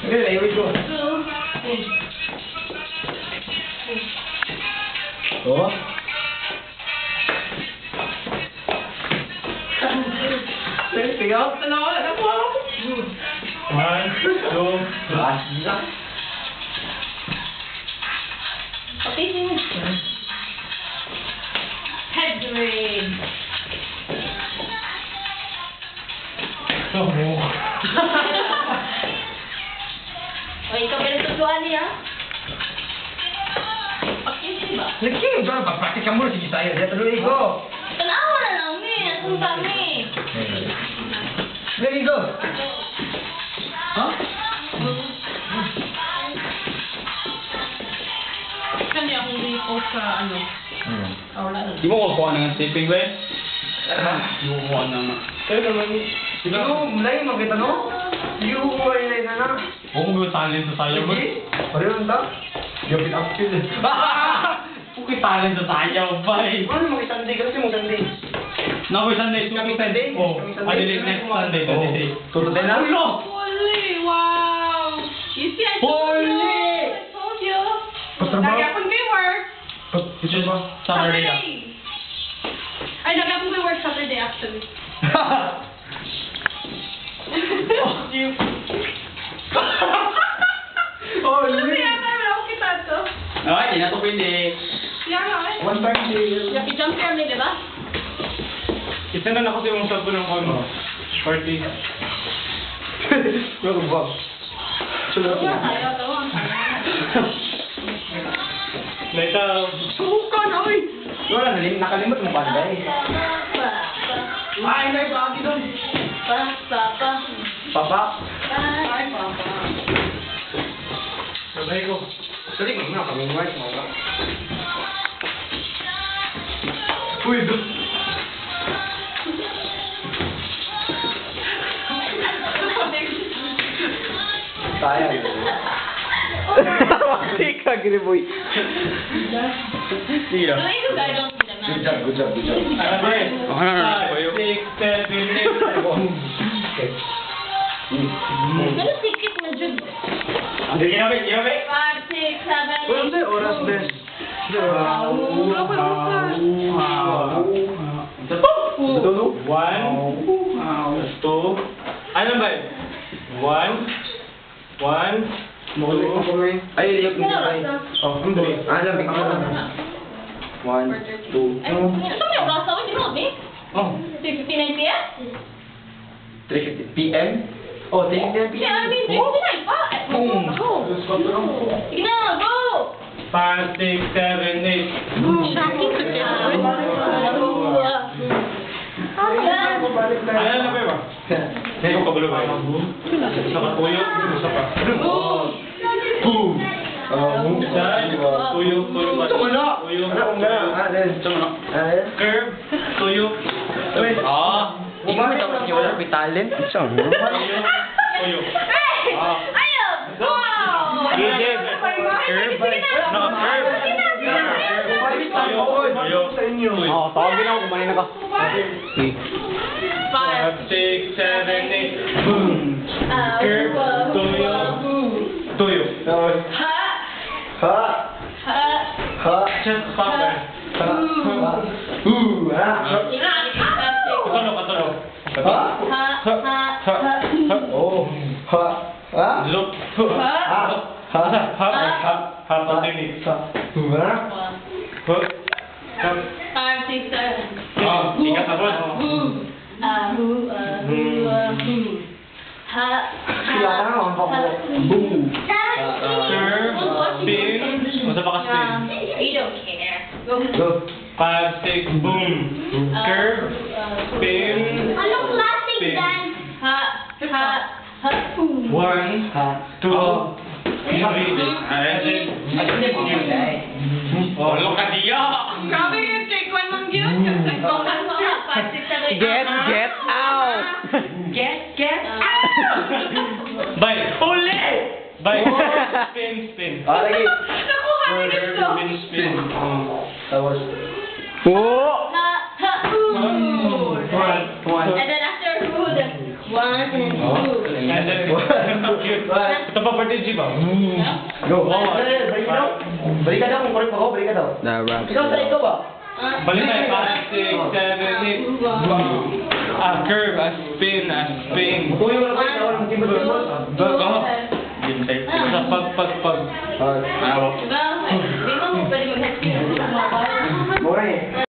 Okay, here we go. Two, three. Oh. Sige. Ano, wala na po. One, two, Basta. Papisin mo. Head rig. Oh. O, ikaw pinagtutuan niya. Pakisi ba? Lagi, dyan, pag-practice ka muna, sige tayo. Dito, tuloy ko. Tanawa na lang, mi. Atong kami. There you go. Huh? Kani akong repost sa ano. Ah, wala na. Di mo kukuha ng sleeping ba? Di mo kukuha ng. Pero naman, siguro, mulayin mo kita, no? Yung kukuha na na. Huwag mo talent sa sayaw ba? Sige, pareho lang ta. Gapit up yun. Huwag talent sa sayaw ba? Ano mo Sunday? Kasi mo Sunday. Naku, Sunday, Kami Sunday? Oh, Kami Sunday? ay, dili, next Sunday, Oh. 23. Tututin na? Ulo! Holy! Wow! You see, I told you! Holy! I told you! Patrabaho. Lagi akong may work. Ito ba? Saturday ah. Ay, lagi akong may work Saturday actually. Oh, Kasi yata wala akong kita to. Ay, di na to pwede. Kaya nga eh. One time deal. Lucky jump scare mi, di ba? Isa na na kasi yung cellphone ng kono. Party. Meron ba? Sunod. Tawa tayo, tawa. Later. Sukan, oy! Wala, nakalimot mo panday. Pa, pa, Ay, nay, paagi doon. pa, pa, pa. Papa. Pa. Ay, papa. Sabay ko. Sorry, mo na kami white mo ba? Uy, do. Sayang. Wati ka, Griboy. Sige. Gawin ko gagawin ko naman. Good job, good job, good job. Five, six, seven, eight. Okay. Pero sikit na jud. Sige na, sige na. 5, 6, 7, Uy, ano sa'yo oras, bes? Wala ko yung oras. One, two, ano ba yun? One, one, two, Ay, liyok mo ay. Oh, three. Ah, lamig ka lang. One, two, Ay, ito may oras ako, di ba, mi? Oh. 3:59 p.m.? 3:50 p.m.? Oh, 3:50 p.m. Yeah, I mean, 3:59 pa. Ay, Boom. Go. Sige na, go! Five, six, seven, eight. Shocking to death. Ano na ba ba? Hindi ko kabalo ba yun? Isa ka tuyo, isa pa. Boom! Isa, tuyo, tuyo pa. Tuyo, tuyo. Curve, tuyo. Ah! Wala ko'y talent. Tuyo, tuyo. Ah. Ayaw! Wow! Gigil. Curve. No, curve. Tuyo, tuyo. Tuyo. Oh, tawagin ako, kumain na ka. Five. Five, six, seven, eight. Boom! Curve, tuyo, tuyo. Ha! Ha! Ha! Ha! Just pop eh. Ha! Ha! Ooh! Ha! Katulo, katulo. Ha? Ha! Ha! Ha, ha. Oh! Ha! Ha? Look. Ha! Ha! Ha, ha, ha, alternate. Ha! Ha! Ha, ha. Five, six, seven. Ah, ingat ako. Ah, hu, ah, hu, ah, hu. Ha! Sila ka na, ang pako. Boom! Curve, spin. Unsa pa ka spin? We don't care. Go. Go! Five, six, boom. Curve, spin. Anong klaseng Spin. dance? Ha, ha, ha, boom. One, Ha! two, three. Oh, look at the Grabe yung take one mong yun. Five, six, seven, eight. Get, get out! Get, get out! Bye. Uli! Bye. Spin, spin. Ah, lagi. Nakuha ni gusto. Spin, spin. Tapos. Oh! Ha, ha, boom. Ito pa birthday G ba? Go. Balik ka daw. Balik ka daw. Kung correct ako, balik ka daw. Ikaw sa ikaw ba? Balik tayo. 5, 6, 7, 8. A curve, a spin, a spin. Tuyo na ba? Ikaw ang timbal. Sa pag, pag, pag. Diba?